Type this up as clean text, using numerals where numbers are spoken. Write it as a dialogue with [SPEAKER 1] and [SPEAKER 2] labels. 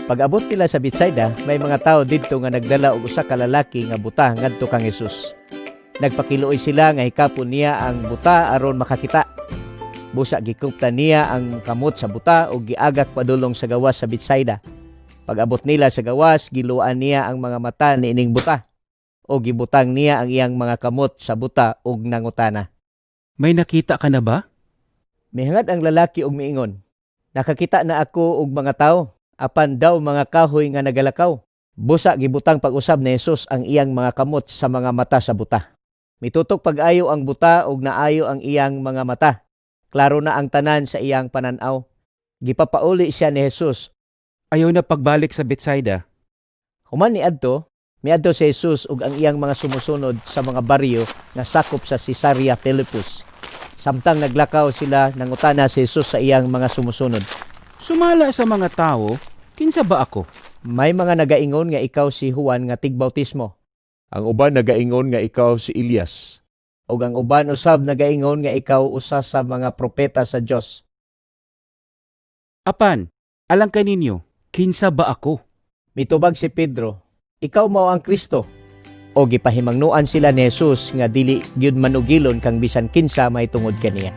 [SPEAKER 1] Pag-abot nila sa Betsaida, may mga tawo didto nga nagdala og usa ka lalaki nga buta ngadto kang Jesus. Nagpakiluoy sila nga hikapon niya ang buta aron makakita. Busa gikuptan niya ang kamot sa buta ug giagak padulong sa gawas sa Betsaida. Pag-abot nila sa gawas, giluan niya ang mga mata niining buta o gibutang niya ang iyang mga kamot sa buta ug nangutana.
[SPEAKER 2] May nakita ka na ba?
[SPEAKER 1] Mihangad ang lalaki og miingon, "Nakakita na ako og mga tawo, apan daw mga kahoy nga nagalakaw." Busa gibutang pag-usab ni Jesus ang iyang mga kamot sa mga mata sa buta. Mitutok pag-ayo ang buta ug naayo ang iyang mga mata. Klaro na ang tanan sa iyang pananaw. Gipapauli siya ni Jesus.
[SPEAKER 2] Ayaw na pagbalik sa Betsaida.
[SPEAKER 1] Human ni adto, miadto si Jesus ug ang iyang mga sumusunod sa mga baryo nga sakop sa Cesarea Philippus. Samtang naglakaw sila, nangutana si Jesus sa iyang mga sumusunod.
[SPEAKER 2] Sumala sa mga tao, kinsa ba ako?
[SPEAKER 1] May mga nagaingon nga ikaw si Juan nga tigbautismo.
[SPEAKER 3] Ang uban nagaingon nga ikaw si Elias.
[SPEAKER 1] Ug ang uban usab nagaingon nga ikaw usa sa mga propeta sa Dios.
[SPEAKER 2] Apan, alang kaninyo, kinsa ba ako?
[SPEAKER 1] Mitubag si Pedro, "Ikaw mao ang Kristo." O gipahimangnuan sila ni Jesus nga dili gyud manugilon kang bisan kinsa mahitungod kaniya.